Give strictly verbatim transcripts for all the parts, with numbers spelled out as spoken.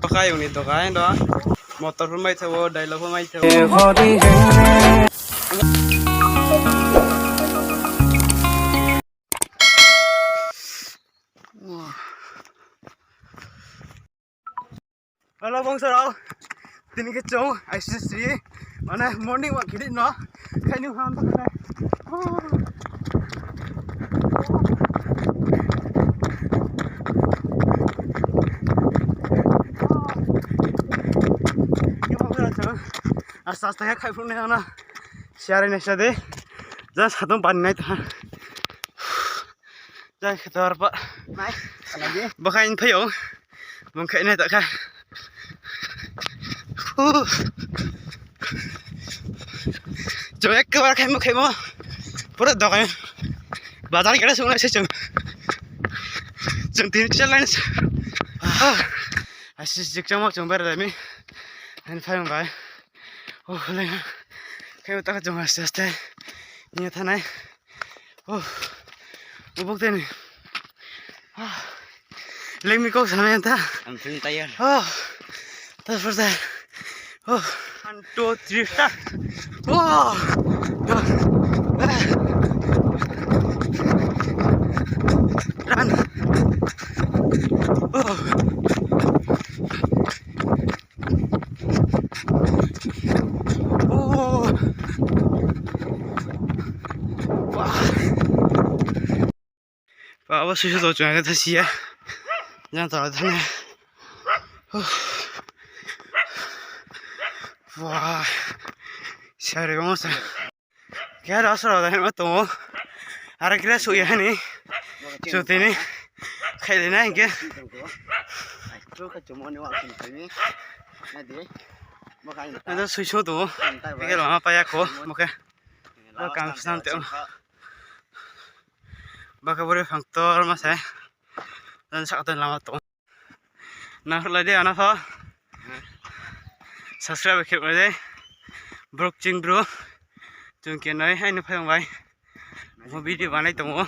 Kayong ni doga no. Motor pho mai thago, dailo pho mai thago. Hello, bongsa rao. Tini khe chung I C C, mane morning walk khe di no. Khaini ham ta khe. Asta asta khe khai phung nai na. Siarai nai sa de. Just hatung bani nai ta. Jang khe tor pa. Nai, ala di. Bo khe ang phai ou. Bung khe nai ta kha. Huh. Chung ekbar khaimo khaimo. Pura dokan. Bazar gere sung nai se chung. Chung tin chal nai se. Ah. Asi jik chamo chung ber dami. Ang phai bai. Oh, leng. Khe ta kha chung aste aste. Ni thanai. Oh, ubuk teni. Ah, lengmi kau samai ta. I'm feeling tired. Oh, that's for that. Oh, one, two, three, start. Oh, run. Oh. Oh. Wah. Ba, abo suiso to chung khe thasi ya. Jang tala thani. Wah. Sari bang sa. Khe aro soro da hema tongo. Aro kira suh ya hani. Suh tini. Khailai nai hingkhe. Ado suiso tongo. Hingkhe lama paya kho. Bo khe. Bo kam snam tong. Bo khe bore phang tor ma se. Dan sak dan lama tong. Nang lai de ano pho. Subscribe khe lai de. Bruk ching bro. Chung khe noi hai no phai bai. Bo video banai tongo.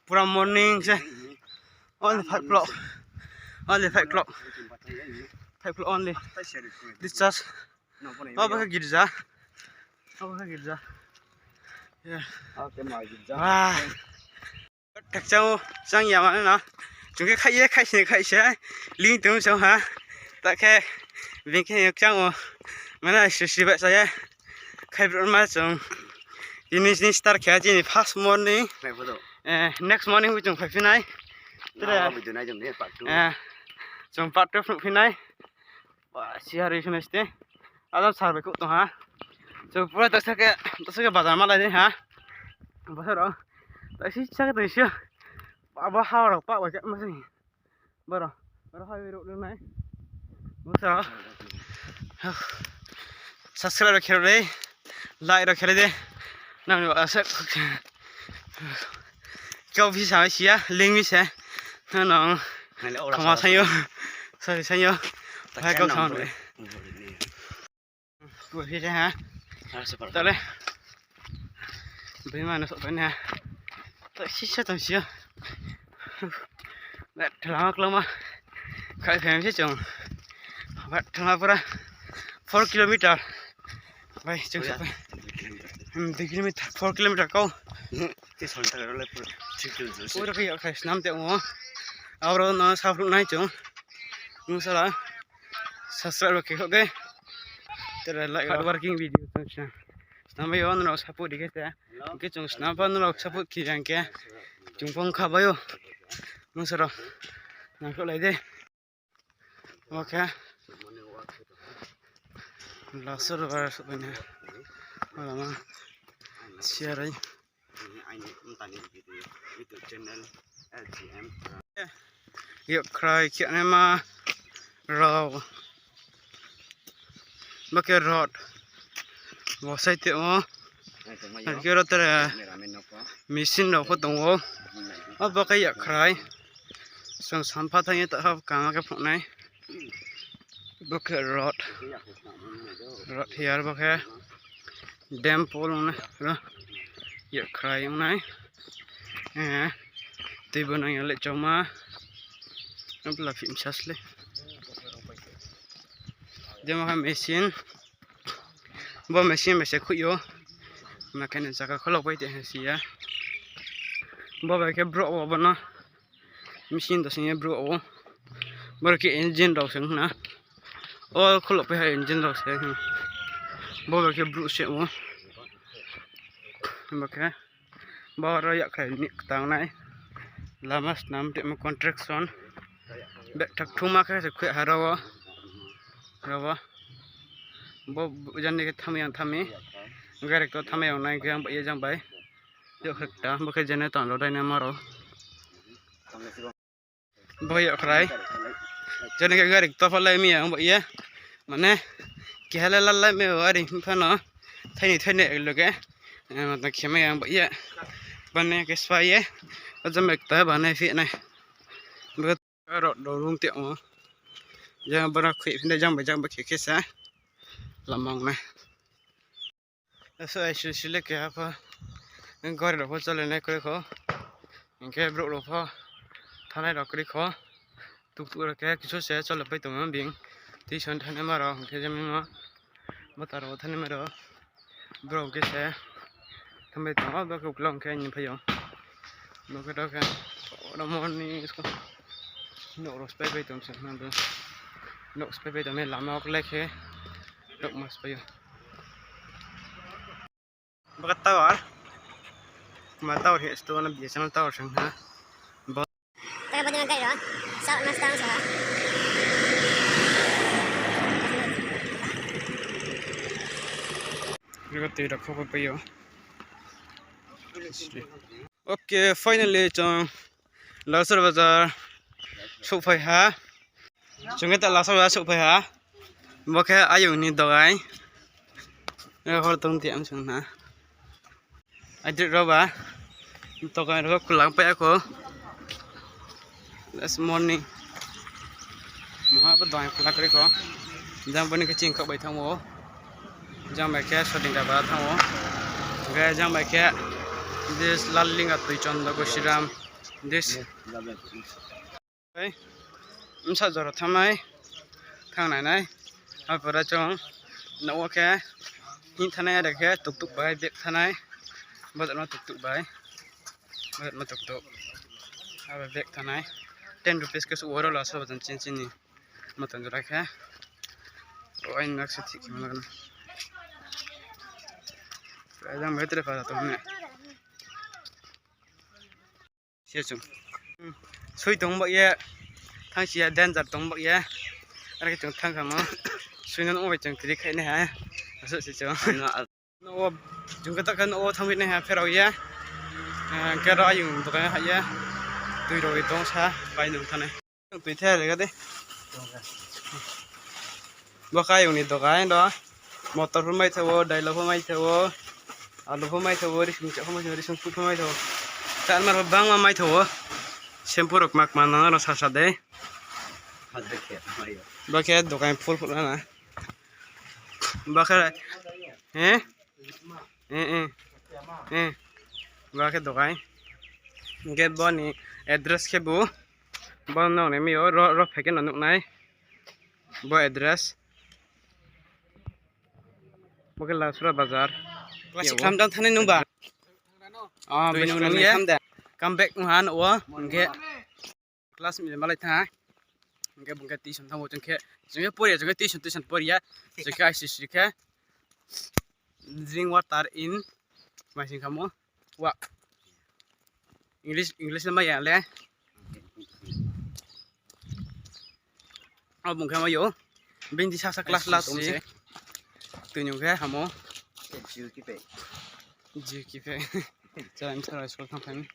Pura morning se. Only five o'clock. Only five o'clock. Five o'clock only. Discharge. Abo khe girja. Abo khe girja. Yeah. Wah. Thakchang o, chang ya mano no. Chung khe khai ye, khai se, khai se. Ling tong chang ha. Ta khe, bini khe chang o. Mane sisi bai sa ye. Khai bro ma chung. Tini sini start khe chini first morning. Eh, next morning bo chung phai phi nai. Tere. Eh, chung part two phnuh phi nai. Ba, siya ri sini ste. Adam sar bai khuh tong ha. Chung pura ta sa khe, ta sa khe bazar ma lai de ha. Bazar ro. Ta si sa khe ta si. Ba, ba ha ro pa bai khe ma sini. Boro. Boro ha ro nai. Bo sa. Subscribe ro khe ro de. Like ro khe ro de. Nang ni ba sa. Kau phi sa siya, ling mi se. Nang. Khoma sayo. Sorry, sayo. Hai kau sa. Bo hi se ha. Tale. Bini mano sok bai na. Ta sisa tong siya. Bat thalama klama. Khai phem se chung. Bat thalama pura four kilometer. Bai, chung sa bai. Hmm, dui kilometer, four kilometer kau. Pura khe yak khai snam te mo. Abro no sa phruh nai chung. Nung sala. Subscribe khe khok de. Tere like hard working video tong sa. Snam bai yo no support di khe te. Hingkhe chung snam pha no support khe yang khe. Chung phong kha bai yo. Nung sala. Nang kho lai de. Okay. Lasor bar sok bai na. Wala ma. Siarai. Yakkhrai khe naima rao. Bo khe road. Bo side o. Khe ro tere machine rao pho tong ou. Abo khe yakkhrai. Chung sampha thanng ye ta ha kama khe phnuh nai. Bo khe road. Road here bo khe. Dam pol ong nai. Yakkhrai ong nai. Eh, tui bo nang ya le choma. Abla phim sas le. Jemo ha machine. Bo machine bai se khuih ou. Ma khe ni zaga kholok pai te ha si ya. Bo bai khe brouh wo bo no. Machine to sing ye brouh wo. Bo khe engine rao se hna. O kholok pai ha engine rao se. Bo bai khe brouh se ou. Bo khe. Bo ro yakkhrai ni ktangnai. Lama snam tongmo construction. Bethak thuma khe se khuih ha ro wo. Ro wo. Bo jani khe thamai yang thamai. Gari to thamai yang nai khe ang bai ye jang bai. Yakkhrai kta, bo khe jene tong lo dai na ma ro. Bo yakkhrai. Jani khe gari to phalai mi yang bai ye. Mane, keha le lalai mi gari phano. Thaini thaini ekloge. Eh, mata khemai yang bai ye. Bane khe spai ye. Ajam ekta bane phi nai. Bo rod rao rung te mo. Jang bara khuih phinde jang bai jang bai khe khe sa. Lamang nai. Eso ai sile sile keha pho. Gari rao pho chole nai kroi kho. Hing khe brouh rao pho. Thanai rao kroi kho. Tuktuk rao khe kisu se chole pai tongmo bing. Tuition thanai ma rao hing khe jemimo. Bata rao thanai ma rao. Brouh khe se. Thanai tong o, bo khe uklau hing khe ni phai ou. Bo khe rao khe. Oro morning school. Nouh rao spai pai tong se hna bo. Nouh spai pai tong nai lama o klái khe. Nouh ma spai ou. Bo khe tower. Ma tower khe sto na B S N L tower se hna. Bo. Tei bo dina gari rao. South Mustang se ha. Bo khe tui rao kho pai ou. Okay, finally chung Lalsor Bazar souhphai ha. Chung khe ta Lalsor Bazar souhphai ha. Bo khe ayong ni dogai. Hor tong ti ang chung na. Aidroi rao ba. Dogai rao kulang pai ya kho. This morning. Maha bo dogai kulang kri kho. Jang bo ni khe ching khaoh bai thanng ou. Jang bai khe Soding Daba thanng ou. Hingkhe jang bai khe this Lallinga Tui Chondo Gosiram. This. Bsa jora thanng nai, thanng nai nai. Apora chung nouh wo khe hing thanng nai, are khe tuktuk bai bag thanng nai. Bazar no tuktuk bai. Bazar no tuktuk. Abo bag thanng nai. Ten rupees khe suh wo ro Lalsor Bazar chini chini. Motan jora khe. Oini nak se thik khe ma lagna. Jang bai tre para tong ne. Se chung. Soi tong ba ye. Thanng si ya danger tong ba ye. Are khe chung thanng kha mo. Soi no bai chung kri khai nai ha. Asuh se chung. Nouh wo, chung khe ta khe nouh wo thanng nai ha pherao ye. Hingkhe ro ayong dogan ha ye. Tui rao ye tong sa, bai nung thanng nai. Tui the le ga de. Bo khe ayong ni dogan do. Motor pho mai tha ou, dailo pho mai tha ou. Alu pho mai tha ou, risung cha pho mai tha ou, risung phu pho mai tha ou. Chanma rao bangma mai tha ou. Shampoo rao kma kma nang rao sa sa de. Bo khe dogan phul phul na. Bo khe, eh? Eh, eh. Eh. Bo khe dogan. Hingkhe bo ni address khe bo. Bo no nai mi yo, ro, ro phai khe no nuh nai. Bo address. Bo khe Lalsora Bazar. Class kham dang thanai nung ba? Ah, tui nung nung ye. Come back nung ha nouh wo. Hingkhe class mi malai tha. Hingkhe bung khe tuition thanng ou chung khe. Chung khe pori ya, chung khe tuition, tuition pori ya. Chung khe I C C khe. Drink water in. Mai sing khamo. Wa. English, English le mai ya le. Abo bung khe mai ou. Bini di sasa class la tong se. Tui nung khe hamo. Jiu kipe. Jiu kipe. Chara msa rao school thanng phai mi.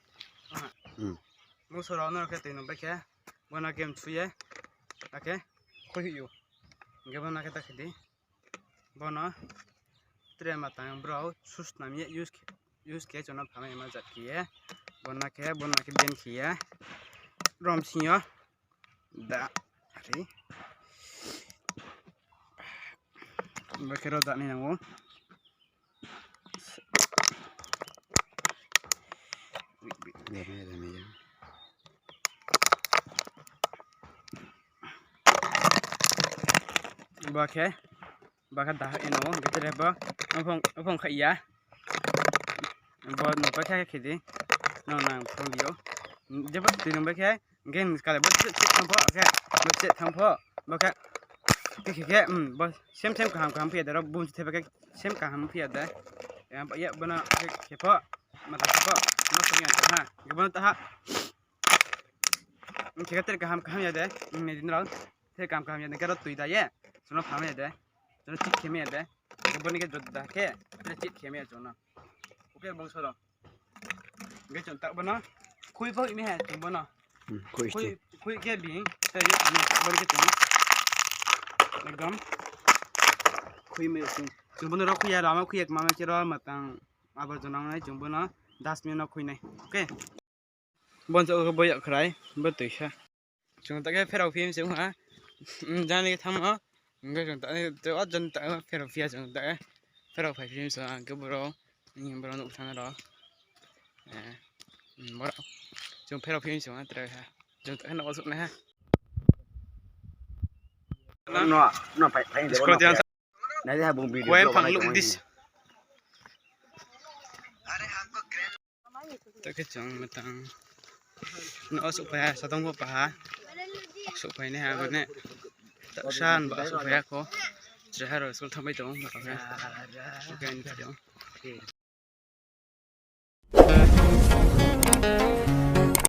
Hmm. Mungso rao no khe tui nung bai khe. Bo na game chu ye. Akhe. Khoi hi ou. Hingkhe bo na khe ta khe di. Bo no tre matang brao sus nam ye use khe, use khe chung no phamai ma jat khe ye. Bo na khe, bo na khe ben khe ye. Rom sing yo. Da. Ari. Bo khe ro da ni nang ou. Wait, wait. Dame, dame ya. Bo khe, bo khe daha eno, hingkhe tre bo, ophong, ophong kha ya. Bo nung bai khe khe di, nung nang phone di yo. Jebo tui nung bai khe, hingkhe nung kale bo chet chet thang pho, khe, bo chet thang pho, bo khe, khe, khe, khe, hmm, bo sem sem kaham kaham phiya de, ro bum se theba khe sem kaham phiya de. Ya, bo, ya, bo na, khe, khe pho, mata khe pho, bo se ya ha, hingkhe bo na ta ha. Hingkhe tre kaham kaham ya de, hmm, ne din ro, tre kaham kaham ya de, khe ro tui da ye, sono pham ya de. Chung no chit khe mi ya de. Hingkhe bo ni khe jot da khe, tre chit khe mi ya chung no. Oke, bung soro. Hingkhe chung ta bo no. Khui bo mi ha chung bo no. Hmm, khui Khui, se. Khui khe bing. Tei ye chung no. Bo ni khe chung. Ekdom. Khui mi chung. Chung bo no ro khui ya, lama khui ya, mama khe ro, matang. Abo chung nang nai chung bo no. Das minute no khui nai. Oke. Bon sa bo yak khrai, bo tui sa. Chung ta khe pherao phim se ha. Jani thang no. Hingkhe chung ta, te o jan ta pherao phia chung ta. Pherao phai phim se ang khe boro. Ni boro nuk thang ro. Eh, boro. Chung pherao phim se ha tre ha. Chung ta khe no suk na ha. No, no, phai, phai, Scroll down. Nai de ha bung video Wai vlog phang banai luk tong dis. Ta khe chung matang. No, suh phai ha, satong bo paha. Suh phai nai ha, mane. Ta san ba suh phai ha kho. Chreha ro school thang bai tong, ba khe. Suh phai ni tong.